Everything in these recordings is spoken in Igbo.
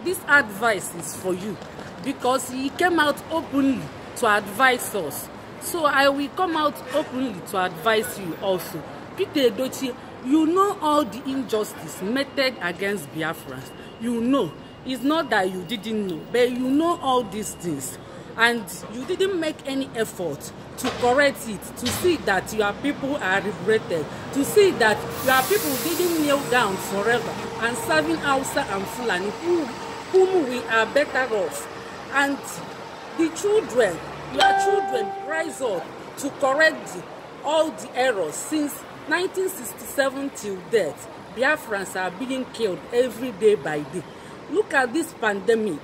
This advice is for you because he came out openly to advise us. So I will come out openly to advise you also. Peter Edochie, you know all the injustice meted against Biafrans. You know. It's not that you didn't know, but you know all these things. And you didn't make any effort to correct it, to see that your people are liberated, to see that your people didn't kneel down forever and serving Hausa and Fulani, whom we are better off. And the children, your children, rise up to correct all the errors. Since 1967 till death, Biafrans are being killed every day by day. Look at this pandemic.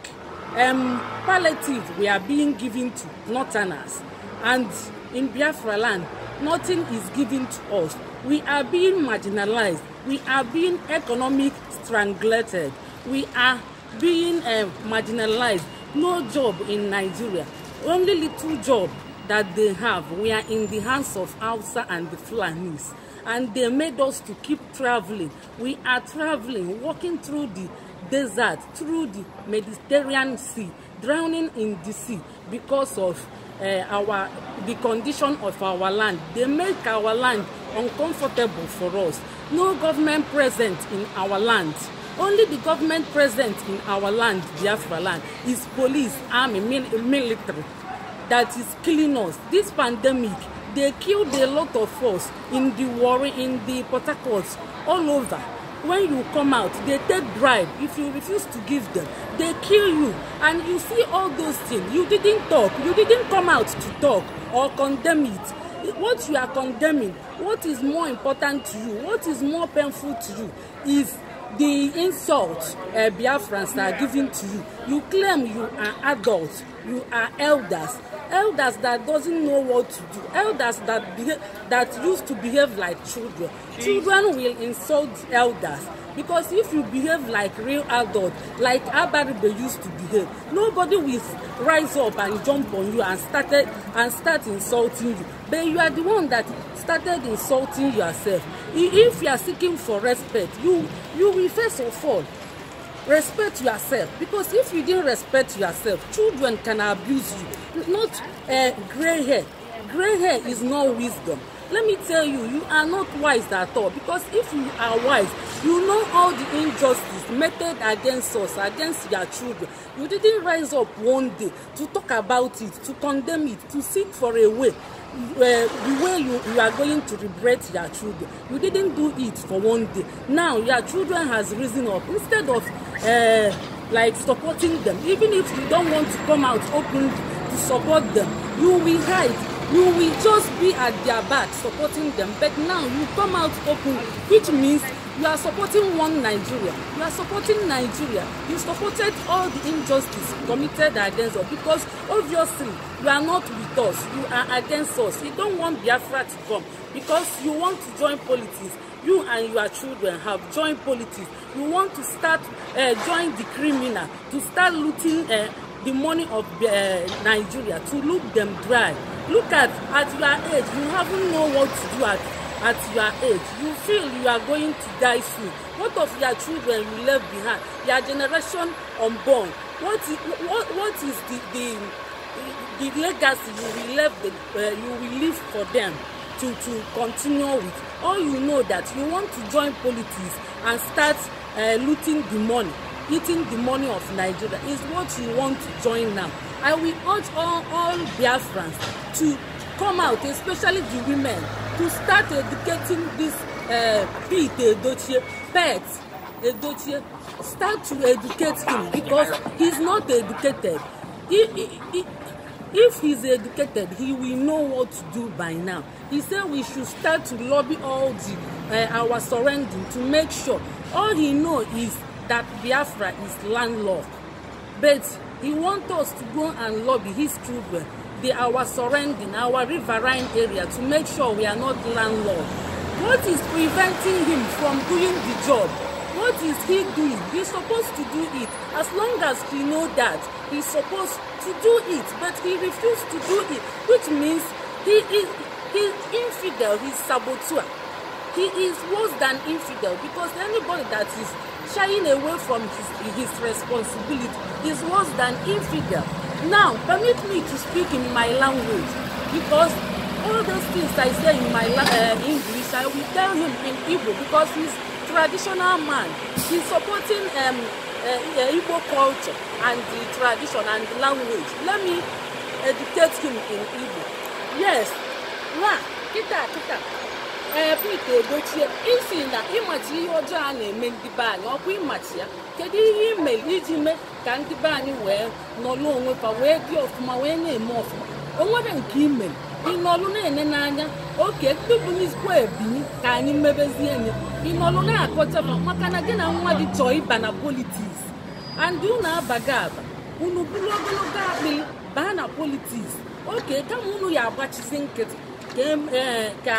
Palliative we are being given to northerners, and in Biafra land, nothing is given to us. We are being marginalized. We are being economic strangulated. We are being marginalized. No job in Nigeria. Only little job that they have. We are in the hands of Hausa and the Fulanis, and they made us to keep traveling. We are traveling, walking through the desert, through the Mediterranean Sea, drowning in the sea because of the condition of our land. They make our land uncomfortable for us. No government present in our land. Only the government present in our land, Biafra land, is police, army, military that is killing us. This pandemic, they killed a lot of us in the Warri, in the Port Harcourt, all over. When you come out, they take bribe. If you refuse to give them, they kill you. And you see all those things. You didn't talk. You didn't come out to talk or condemn it. What you are condemning, what is more important to you, what is more painful to you, is the insult Biafrans are giving to you. You claim you are adults, you are elders. Elders that doesn't know what to do, elders that used to behave like children. Children will insult elders, because if you behave like real adult, like Abaribe used to behave, nobody will rise up and jump on you and start insulting you. But you are the one that started insulting yourself. If you are seeking for respect, you will first of all respect yourself, because if you didn't respect yourself, children can abuse you. Not gray hair. Gray hair is not wisdom. Let me tell you, you are not wise at all, because if you are wise, you know all the injustice meted against us, against your children. You didn't rise up one day to talk about it, to condemn it, to seek for a way, the way you are going to liberate your children. You didn't do it for one day. Now your children has risen up. Instead of like supporting them, even if you don't want to come out openly to support them, you will hide. You will just be at their back supporting them. But now you come out open, which means you are supporting one Nigeria. You are supporting Nigeria. You supported all the injustice committed against us, because obviously you are not with us. You are against us. You don't want Biafra to come because you want to join politics. You and your children have joined politics. You want to start join the criminal, to start looting the money of Nigeria, to look them dry. Look at your age, you haven't known what to do at your age. You feel you are going to die soon. What of your children you left behind? Your generation unborn. What is the legacy you will left you will leave for them to continue with? All you know that you want to join politics and start looting the money, eating the money of Nigeria is what you want to join now. I will urge all Biafrans to come out, especially the women, to start educating this Pete Edochie, Pete Edochie. Start to educate him, because he's not educated. If he's educated, he will know what to do by now. He said we should start to lobby all the our surrounding to make sure. All he knows is that Biafra is landlocked. But he wants us to go and lobby his children, our surrounding, our riverine area, to make sure we are not landlocked. What is preventing him from doing the job? What is he doing? He's supposed to do it. As long as he knows that, he's supposed to do it, but he refused to do it, which means he's infidel, he's saboteur. He is worse than infidel, because anybody that is Shying away from his responsibility is worse than infidel. Now, permit me to speak in my language, because all those things I say in my English, I will tell him in Igbo, because he's traditional man. He's supporting Igbo culture and the tradition and the language. Let me educate him in Igbo. Yes. Nwa, kita kita. Ee, Pete Edochie, isi na ịmachi ihe ọjọọ a na-eme ndị be anyị, ọkwa ịmachi ya. Kedu ihe ị mere iji mee ka ndị be anyị wee nọlụ onwe fa, wee dị ọfụma, wee na-eme ọfụma? O nwere nke ime ịnọlụ na-ene n'anya oke ndị bụ ebini ka anyị mebezie enye ịnọlụ na-akọchaba, maka na gị na nwa gị chọọ ịba na politics, and unu abaga aba, unu buru ogologo akpịrị baa na politics. Oke kama unu ya agbachizi nkịtị ka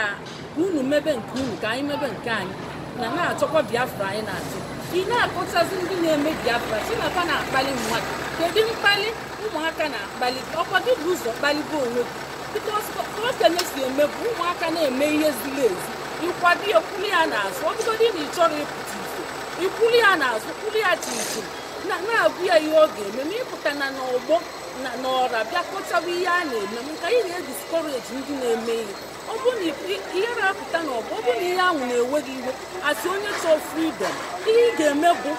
unu mebe nke unu, ka anyị mebe nke anyị, na na-achọkwa Biafra anyị na-achọ. Ị na-akọchazi ndị na-eme Biafra, chinaka na-akpali mmadụ. Kedu mkpali ụmụaka na-akpali? Ọkwa gị bụ ụzọ kpalibe onwe gị, because ka okenye si eme bụ ụmụaka na-eme ihe ziri ezi, ịkwado ya, kwuli ya n'azụ. Ọ bụgodị na ị chọrọ ịpụta ife, ikwuli ya n'azụ, kwuli ya chinchin, na-agụ ya ihe ọ ga-eme. Ma ịpụta na n'ọgbọ na n'ọra bịa kọchawa ihe a na-eme, nka ị na-ediscourage ndị na-eme ihe. Ọ bụrụ na ihe na-apụta n'ọgbọ, ọ bụrụ na ihe ahụ na-ewe gị iwe, asị onye chọọ freedom, ihe ị ga-eme bụ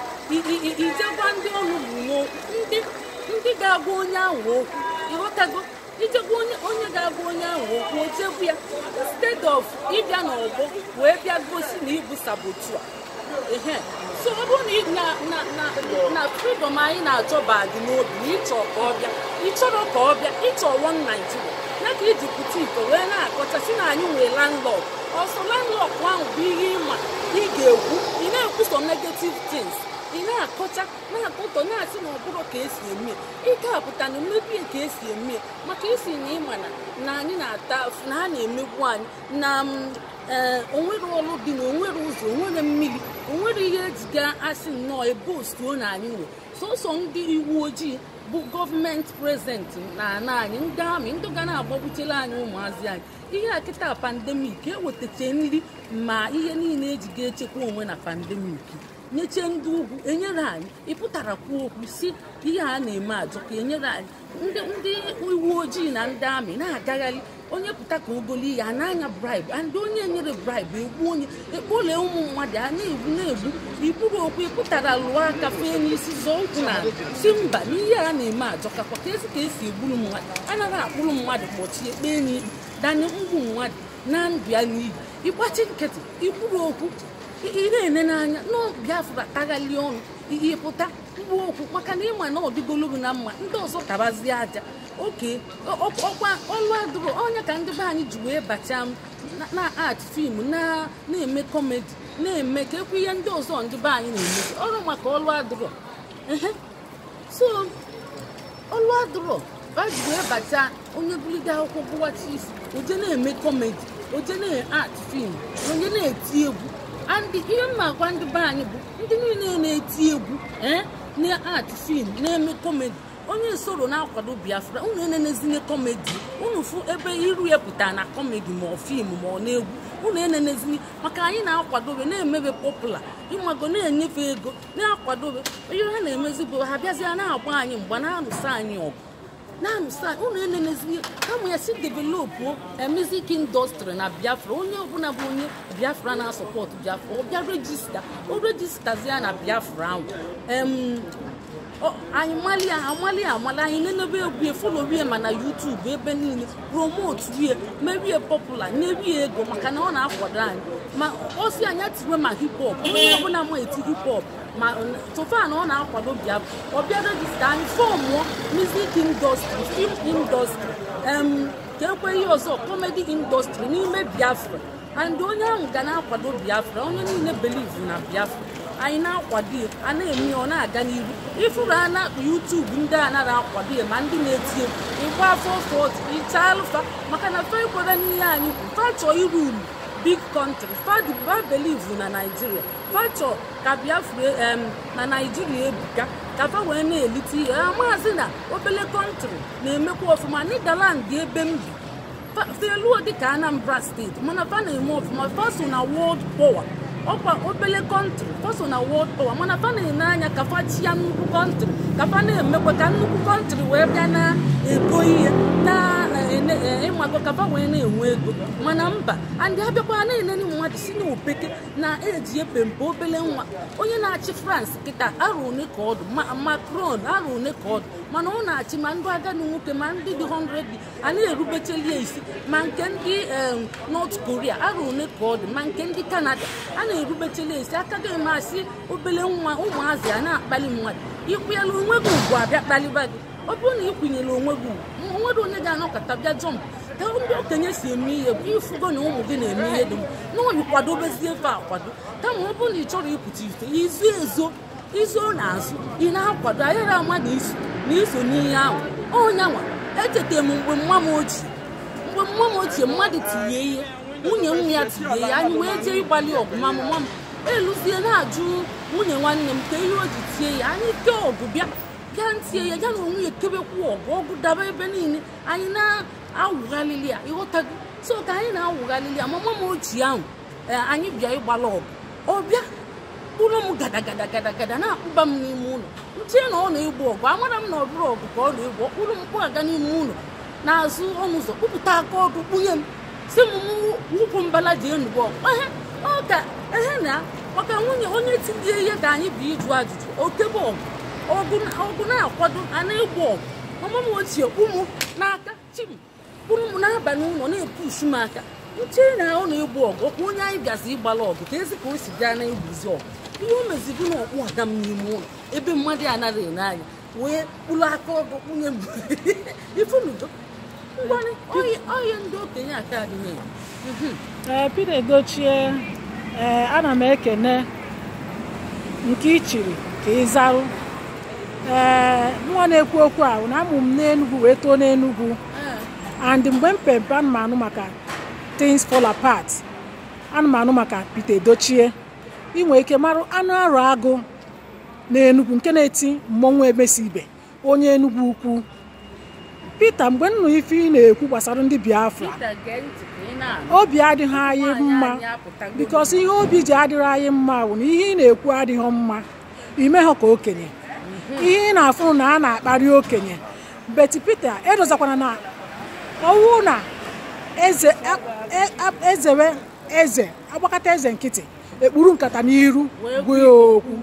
ije gwa ndị ọnụ bụ ndị ga-agwa onye ahụ okwu. Ịghọtago? Ijegwa onye ga-agwa onye ahụ okwu, o jegwu ya, instead of ịbịa n'ọgbọ wee bịa gosi na ịbụ saboteur. Ehe, so ọ bụrụ na freedom anyị na-achọ baa gị n'obi, na ịchọ ka ọ bịa, ịchọrọ ka ọ bịa, ịchọ one Nigeria ya ka iji pụta iko wee na-akọcha si na anyị nwee landlord. Ọsọ landlord ahụ bụ ihe ịma ị ga-ekwu. Ị na-ekwuso negative things, ị na-akọcha, na-akọtọ, na-asị na ọ bụrụ ka esi eme. Ike apụta na mmebie ka esi eme, maka isi na ịma na anyị na-ata, na ha na-emegbu anyị, na onwere ọrụ dị, na onwere ụzọ, onwere mmiri, onwere ihe ejiga asị nnọọ ebe ostuo na anyị nwe sọsọ ndị iwu ojii bụ gọọmenti present na ana anyị, ndị amị, ndị ga na-agbagbuchela anyị ụmụazị anyị. Ihe a kịta pandemic ewetacha nri ma ihe niile eji ga-echekwa onwe na pandemic nyeche ndị ugwu enyere anyị. Ịpụtara kwuo okwu si ihe a na-eme ajọ ka enyere anyị ndị uwe ojii na ndị amị na-agagharị. Onye pụta ka ogoli ya na-anya bribe, and onye enyere bribe egbu onye ekpole ụmụ mmadụ a na-egbu na-egbu. Iburu okwu ịpụtara lụọ aka fee n'isi, zọọ ụkwụ na si mba na ihe a na-eme ajọkakwa ka esi ka esi egburu mmadụ. Anaghị akpụrụ mmadụ kpọchie kpee n'ikpe danye mgbu mmadụ na ndụ ya n'iyi. Ịgbachi nkịtị, ikwuru okwu, ị na-ene n'anya nọ Biafra taghalị ọnụ ịpụta mgbu okwu, maka na ịma na ọdịgolo gị na mma ndị ọzọ tabazie aja. Oke ọkwa ọlụ adụrụ onye ka ndị be anyị ji wee bacha na art film, na-eme comedy, na-eme ka ekwu ihe ndị ọzọ ndị be anyị na-emezi ọrụ, maka ọlụ adụrọ. So ọlụ adụrọ ba ji wee bacha. Onye bulide akwụkwọ gụwachi isi, oje na-eme comedy, oje na-art film, onye na-eti egwu. And ihe m na-agwa ndị be anyị bụ ndị niile na-eti egwu, ee, na-art film, na-eme comedy, onye soro na-akwado Biafra, unu enenezine comedy. Unu fụ ebe iru ya pụtara na comedy ma ọ film ma ọ na-egwu, unu enenezine, maka anyị na-akwadobe na-emebe popular, ịmago, na-enyefe ego na-akwadobe ihe ha na-emezi bụ ha bịazie na-agba anyị mgba, na-alụso anyị ọgụ, na-alụso anyị. Unu enenezine kama ya si developuo music industry na Biafra. Onye ọbụla bụ onye Biafra na-asupport Biafra, ọ bịa register, o registerzie na Biafra ahụ. Anyị mali ya, amali ya, amali anyị nenebe egwu ya, follow ma na YouTube ebe niile, promote rie, merie popular, nyerie ego, maka na ọ na-akwado anyị. Ma ọ si anya tiwe ma hip hop, onye ọbụla ma eti hip hop, ma tofa na ọ na-akwado Biafra, ọ bịa register, anyị formụọ music industry, film industry, ka ekwe ihe ọzọ, comedy industry n'ime Biafra. And onye ahụ ga na-akwado Biafra. Onye niile believe na Biafra anyị na-akwado ya, a na-eme ya, ọ na-aga n'iru. Ifuru a na YouTube, ndị a nara akwado ya, ma ndị na-eti egwu ịgba afọ 40 ịcha alụfa, maka na fa ekwere n'ihe anyị kwu. Fa chọọ iru ulu big country, fa believe na Nigeria, fa chọọ ka Biafra na Nigeria ebuka, ka fa wee na-elite ihe. Maazị na obele country na-emekwa ọfụma. Netherland ebe m bi feluo dịka Anambra Steeti, mana fa na-eme ọfụma, fa so na world power. Ọkwa obele country fa so na world power, mana fa na-ene anya ka fa chia nnukwu country, ka fa na-emekwa ka nnukwu country wee bịa na-ego ihe na ịmago, ka fa wee na-enwe ego. Mana mba andị abịakwa na-enene mmadụ si n'opeke na-eji epempe obele nwa. Onye na-achị France kịta arụ one ka ọdụ, Macron arụ one ka ọdụ, mana ọ na-achị ma ndị agadi nwoke ma ndị dị 100 a na-erubechelie isi, ma nke ndị North Korea arụ one ka ọdụ, ma nke ndị Canada a na-erubechelie isi. Aka gị masị obele nwa ụmụazị a na-akpali mmadụ. Ikwunyela onwe gị ugwu abịa kpaliba gị. Ọ bụrụ na ị kwunyere onwe gị ugwu, onwere onye ga-anọkọta bịa jump ka ndị okenye si eme ihe bụ ifugo na ụmụ gị na-eme ihe dị mma n'oyi, kwadobezie efe akwado. Kama ọ bụrụ na ị chọrọ ịpụta ife izu ezo izo n'azụ, ị na-akwado anyara ama na iso na iso n'ihe ahụ onyanwa. Echeta m mgbe mma m ochie, mgbe mma m ochie mmadụ tinye ihe, nwunye nwa ya tinye ya, anyị wee jee ịgbalị ọgụ. Ma mama m eluzie na-ajụ nwunye nwanne m ka ihe o ji tie ya. Anyị kee ọgụ, bịa bịa ntie ya, ya na onwe ya kebekwu ọgụ, ọgụ daba ebe niile. Anyị na-awụghalili ya, ịghọtago? So ka anyị na-awụghalili ya, mama m ochie ahụ, anyị bịa ịgbala ọgụ, ọ bịa kpụrụ m gada gada gada gada na-akpụba m n'ime ụlọ. Nchee na ọ na-egbu ọgụ, amara m na ọ bụrụ ọgụ ka ọ na-egbu. Ọ kpụrụ m kpụ aga n'ime ụlọ n'azụ ọnụ ụzọ, kpụpụta aka ọdụ kpunye m, si m wụpụ mbala ji enugbu ọgụ. Ehe, ọ ka ehe na maka nwunye onye tinye ihe ka anyị bụ ịjụ ajụjụ okebe ọgụ ọgụ na-akwado a na-egbu ọgụ. Mama m ochie ụmụ n'aka chim kpụrụ m na-aba n'ụlọ na-epushu m aka. Nche na ọ na-egbu ọgụ, ọkwa onye anyị bịazi ịgbala ọgụ ka ezi ka o si bịa na-egbuzi ọgụ. Ihe o mezibu na ọkpụ aga m n'ime ụlọ ebe mmadụ anaghị ene anya wee kpụrụ aka ọgụ kpunye m. Ifunugo ngwanị oyi ndị okenye aka adịghị. Ee, Peter Edochie, ee, ana m ekene nke i chiri ka ị zarụ. Ee, nwa na-ekwu okwu a na amụ m n'Enugu wee too n'Enugu, and mgbe m pempe ana m anụ maka Things Fall Apart, ana m anụ maka Peter Edochie. Ị nwere ike marụ anụ arụ agụ n'Enugu nke na-eti mmọnwụ Emesi Ibe, onye Enugu Ukwu. Peter, mgbe nnụ ife ị na-ekwu gbasara ndị Biafra, obi adịghị anyị mma, because ihe obi ji adịrị anyị mma bụ na ihe ị na-ekwu adịghị mma. Imehọ ka okenye, ihe ị na-afụ na a na-akparị okenye. But Peter edozakwana na ọwụ na eze ezewe eze agbakọta eze nkịtị ekpuru nkata n'iru gwa ya okwu.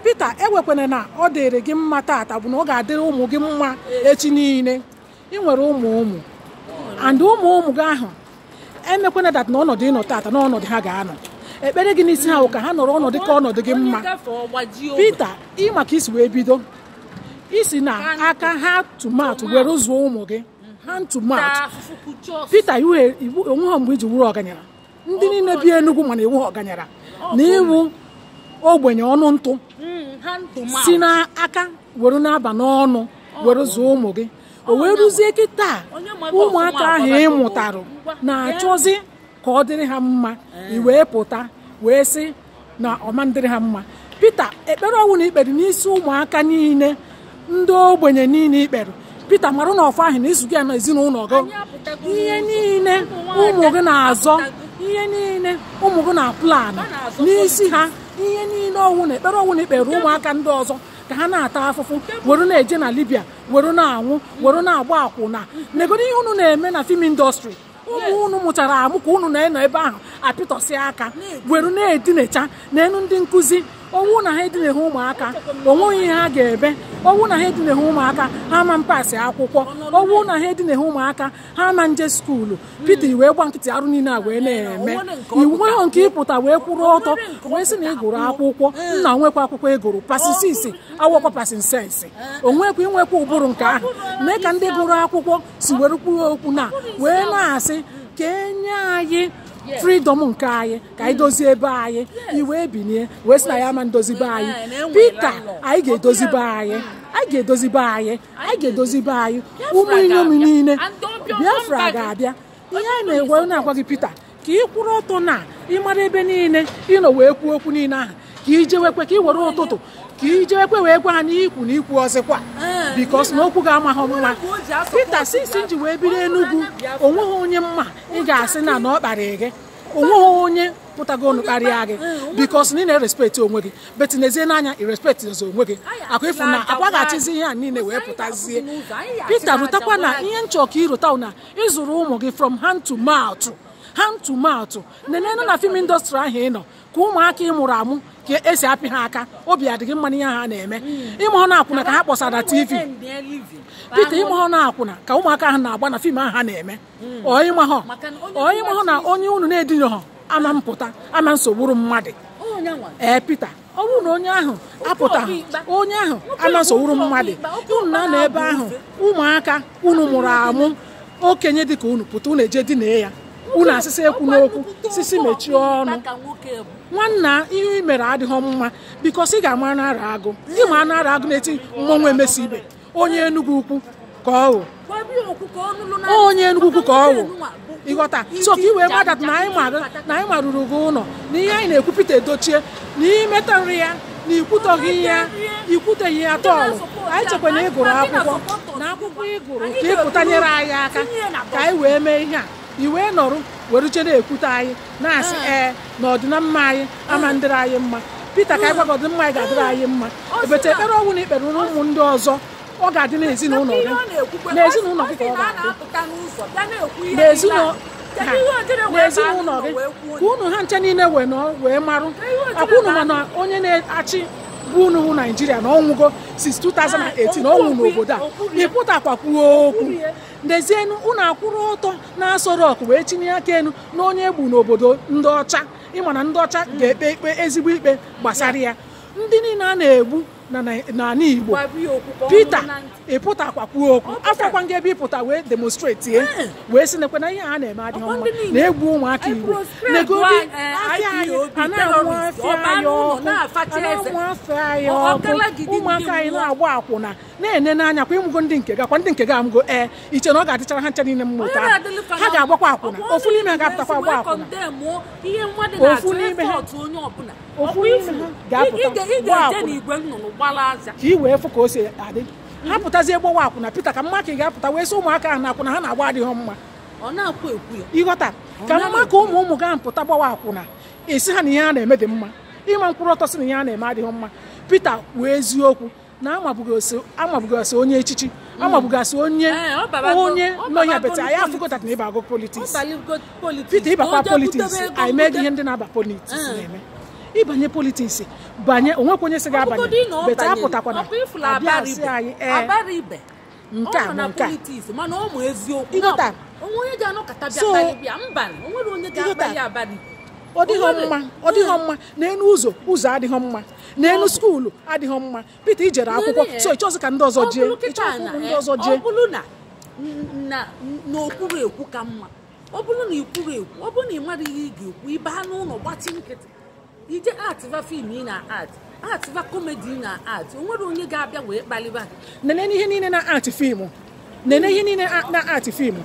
Peter, ewekwana na ọ dịrị gị mma tata bụ na ọ ga-adịrị ụmụ gị mma echi niile. Ị nwere ụmụ ụmụ, and ụmụ ụmụ gị ahụ emekwana that na ọnọdụ ịnọ tata na ọnọdụ ha ga-anọ. Ekpere gị n'isi ha bụ ka ha nọrọ ọnọdụ ka ọnọdụ gị mma. Peter, ị maka isi wee bido isi na aka ha tomato were zụọ ụmụ gị ha tomato. Peter, onwe ha mgbe iji wuru ọganyara ndị niile bi Enugu, mana iwu ọganyara na iwu ogbenye ọnụ ntụ si n'aka were na-aba n'ọnụ were zụọ ụmụ gị. O wee ruzie kịta ụmụaka ahụ ị mụtarụ na-achọzi ka ọ dịrị ha mma, i wee pụta wee sị na ọma ndịrị ha mma. Peter, ekpere ọnwụ na ikpere n'isi ụmụaka niile ndị ogbenye niile ikpere, Peter, marụ na ọfọ ahụ na izu gị na ezinụlọ gị, ihe niile ụmụ gị na-azọ, ihe niile ụmụ gị na-aplanụ n'isi ha, ihe niile ọnwụ na ekpere ọnwụ na ikpere ụmụaka ndị ọzọ ka ha na-ata afụfụ were na-eje na Libya were na-anwụ were na-agba akwụna. Negodo ihe unu na-eme na film industry, ụmụ unu mụchara amụ ka unu na-enọ ebe ahụ apịtọsị aka were na-edinecha n'elu ndị nkụzi. Ọnwụ na ha edineghị ụmụaka onweghị ihe ha ga-ebe. Ọnwụ na ha edineghị ụmụaka ha ama mpasị akwụkwọ. Ọnwụ na ha edineghị ụmụaka ha ama nje skuulu. Peter, iwee gba nkịtị arụ niile a wee na-eme iwu nke ịpụta wee kwụrụ ọtọ wee sị na ị gụrụ akwụkwọ. Nna nwekwa akwụkwọ ị gụrụ pasị sisi awọkwa pasị sensi onwekwa inwekwa ụbụrụ nke ahụ mee ka ndị gụrụ akwụkwọ si were kwuo okwu na wee na-asị ka enye anyị freedom nke anyị ka anyị dozie ebe anyị. Iwee binie wee sị na ya ama ndozi be anyị. Peter, anyị ga-edozi be anyị, anyị ga-edozi be anyị, anyị ga-edozi be anyị. Ụmụ inyom niile Biafra ga-abịa. Ihe anyị na-egwe na-agwa gị Peter, ka ị kwụrụ ọtọ na ịmara ebe niile ịnọ wee kwuo okwu niile ahụ, ka ijewekwe ka ị were ụtụtụ ka ijewekwe wee gwa ha n'ikwu na ikwu ọzịkwa, because na okwu ga-amaghị mma. Peter, since ji wee biri Enugu, onweghị onye mma ị ga-asị na na ọ kparị gị, onweghị onye pụtago onu karịa gị because na ị na-erespect onwe gị, but n'ezie n'anya i respect onwe gị. Akwa ịfụ na akwa ga-achịzi ihe a niile wee pụtazie. Peter, rụtakwa na ihe nchọ ka ịrụta na ịzụrụ ụmụ gị from hand to mouth, hand to mouth. Nenenu na film industry ahụ ị nọ ka ụmụaka ị mụrụ amụ ka esi apị ha aka, obi adịghị mma n'ihe ha na-eme. Ịma ọ na-akwụna ka ha kpọsara TV. Peter, ịma ọ na-akwụna ka ụmụaka ahụ na-agba na fim ahụ ha na-eme. Ọ ịma na onye unu na-edinye ama mpụta ama nsogburu mmadụ. Ee, Peter, ọ bụrụ na onye ahụ apụtaghị, onye ahụ ama nsogburu mmadụ, unu na-anọ ebe ahụ, ụmụaka unu mụrụ amụ, okenye dịka unu pụta, unu eje dinee ya, unu asịsị ekwu n'okwu sisi mechie ọnụ. Nwanna, ihe ị mere adịghị mma, because ị ga-ama nara agụ, ịma nara agụ na-eti mmọnwụ emesi ibe. Onye Enugwu Ukwu ka ọ wụ, onye Enugwu Ukwu ka ọ wụ, ịghọta? So ka i wee gbadat na anyị marụrụ gị ụlọ na ihe anyị na-ekwu. Peter Edochie, na imeta nri ya na ikwutọghị ya, ikwuteghị ya tọọlụ. Anyị chekwa na ị gụrụ akwụkwọ, na akwụkwọ ị gụrụ ka ị pụtanyere anyị aka ka anyị wee mee ihe a. I wee nọrụ were uche na-ekwute anyị, na-asị ee na ọdịna mma anyị ama ndịrị anyị mma. Peter, ka anyị gwa gị, ọdịmma anyị ga-adịrị anyị mma. Ebete ekpere ọnwụ na ikpere ụmụ ndị ọzọ, ọ ga-adị n'ezinụlọ gị, n'ezinụlọ gị ka ọ ga-adị, n'ezinụlọ gị ka unu ha nche niile wee nọ wee marụ akwa unu. Mana onye na-achị bụ unu bụ Naijiria na ọnwụgo since 2018, ọnwụ n'obodo a. Ịpụtakwa kwuo okwu n'ezienu, unu akwụrụ ọtọ na Aso Rock wee tinye aka elu na onye egbu n'obodo ndị ọcha. Ịma na ndị ọcha ga-ekpe ikpe, ezigbo ikpe gbasara ya, ndị niile a na-egbu n'ala Igbo. Peter, ịpụtakwa kwuo okwu afọkwa nga ebe ịpụta wee demonstrate ye wee sị nekwe na ihe a na-eme adịghị mma, na-egbu ụmụaka Igbo, negodi afịa anyị a na-anwụ, afịa anyị ọkụ a na-anwụ, afịa anyị ọkụ, ụmụaka anyị na-agba akwụna na-ene n'anya kwa. Ịmụgo ndị nke gakwa, ndị nke ga amụgo. Ee, iche na ọ ga-adịchara ha ncha niile mma otu ahụ? Ha ga-agbakwa akwụna, ofu n'ime ha ga-apụtakwa agba akwụna, ofu n'ime ha, ofu n'ime ha ga-apụta gbaa akwụna, ka ị wee fụ ka o si adị. Ha pụtazie gbawa akwụna. Peter, ka mma ka ị ga-apụta wee sị ụmụaka ahụ na akwụna ha na-agba adịghị mma. Ịghọta? Ka mma ka ụmụ ụmụ ga mpụta gbawa akwụna, esi ha na ihe ha na-eme dị mma? Ịma mkpụrụ ọtọ sị na ihe ha na-eme adịghị mma. Peter, wee eziokwu na amabụgasị onye echichi, amabụgasị onye onye nọ ya bete anyị afụgota na ịbago politics. Peter, ịbakwa politics, anyị mee gị ihe ndị na-aba politics na-eme. Ịbanye politics, banye, onwekwa onye sị gị abanye, bete apụtakwana abịa asị anyị ee nke a na nke a. Ịghọta? So ọ dịghọ mma, ọ dịghọ mma. N'elu ụzọ, ụzọ adịghọ mma, n'elu school adịghọ mma. Peter, ijere akwụkwọ, so ịchọzi ka ndị ọzọ jee, ịchọzi ka ndị ọzọ jee. Ọ bụrụ na n'okwuru ekwu ka mma, ọ bụrụ na ikwuru ekwu, ọ bụrụ na ị mara ihe ị ga-ekwu, ịba n'ụlọ gbachi nkịtị, ije atịva film ị na-art, atịva comedy ị na-art, o nwere onye ga-abịa wee kpaliba gị. Nene ihe niile na art film, nene ihe niile na art film.